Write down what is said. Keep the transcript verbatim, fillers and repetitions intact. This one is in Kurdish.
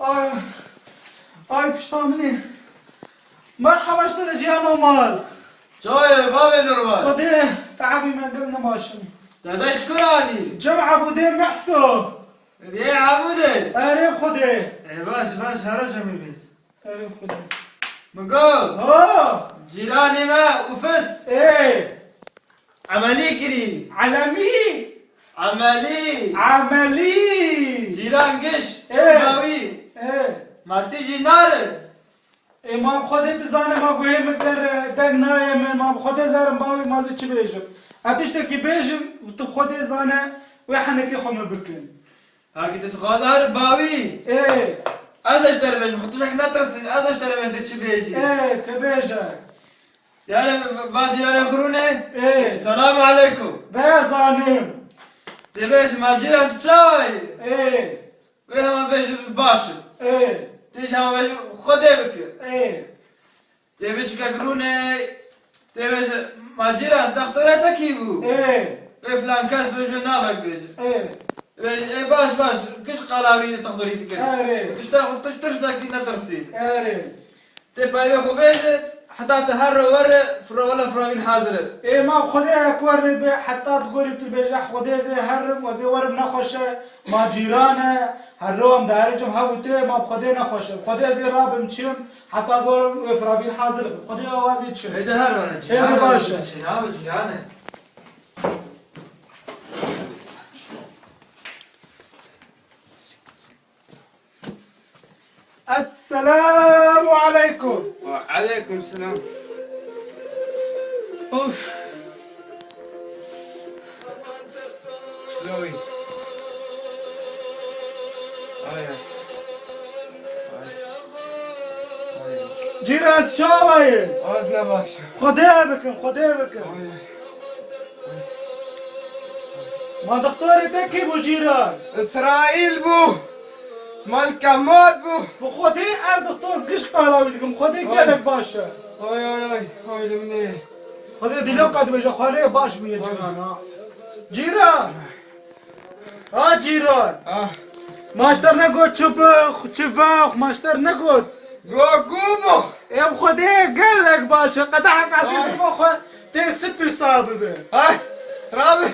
Ay, ay pişta min ê. Merhaba ji te re ciyano mal. Çawa ye bavê Nurmal? Xwedê te hebî me gel ne baş im. Te zey çi kur anî? Cem Ebûdê Mehso. Yê Ebûdê? Erê Xwedê. Ê baş baş, here cemî bî. Erê Xwedê. Min got. Ha. Cîranê me Ufis. Ê. Emelî kirî. Elemî. Emelî. Emelî. Cîran giş. Ê. Bawî. Ê. Ma tî jî nare. Ê ma bi Xwedê dizane ma guhê min der, deng nayê min, ma bi Xwedê zerim bawî ma zê çi bêjim. Ez tiştekî bêjim, tu bi Xwedê zane, wê henekê xwe min bikin. Haki tu dixwaze herim bawî. Ê. Ez eşterim, xwe tu şek netirsî, ez eşterim tu çi bêjî. Ê, ke bêje. Yani, ma cîranê xirûnê. Ê. Selamu aleykum. Be zanim. Tê bêjî, ma cîran tu çay. Ê. Wê hema bêjî baş. Ê. Tê jî hema bêjî Xwedê bike. Ê. Tê bê çikek rûnê, tê bê ji ma cîran textorê te kî bû? Ê. Wê filan kes bê ji wê navek bêje. Ê. Wê ji, ê, baş, baş, giş qala wî textorî dike. Erê. Tişta, tiş, tiştekî netirsî. Erê. Tê peyvê xwe bêje, heta te herre were, fira wele firavîn hazir e. Ê, ma Xwedê hek were be, heta digorî tu bêje, Xwedê zê herim, we zê werim nexweş e. Ma cîran e, her ro em dihericim hev û tê, ma bi Xwedê nexweş e. Xwedê ez ê rabim çim, heta zorim wê firabîn hazir bim. Xwedê awazî çim. Ê de her were, ê de cîran e, baş e. Cîran e, cîran e. Esselamu aleykum. Ve aleykum selam. Of. Slowy. Ay, ay. Ay. Ay. Cîran çawa ye? Az ne baş. Xwedê bikin, Xwedê bikin. Ay, ay. Ma dixtorê te kî bû cîran? Îsraîl bû. Malka mat bû. Bi Xwedê ev dixtor giş qala wî dikim. Xwedê gelek baş e. Oy, oy, oy. Oy, limnê. Xwedê dîloka dibêje xwarê baş bûye cîran ha. Cîran. Ha cîran. Ah. Ma ji te re negot çi bix, çi vex, ma ji te re negot. Go, gû bix. Ev Xwedê gelek baş e. Qedehek esîr ji bo xwe tê sipî sal bibe. Ay, rabe.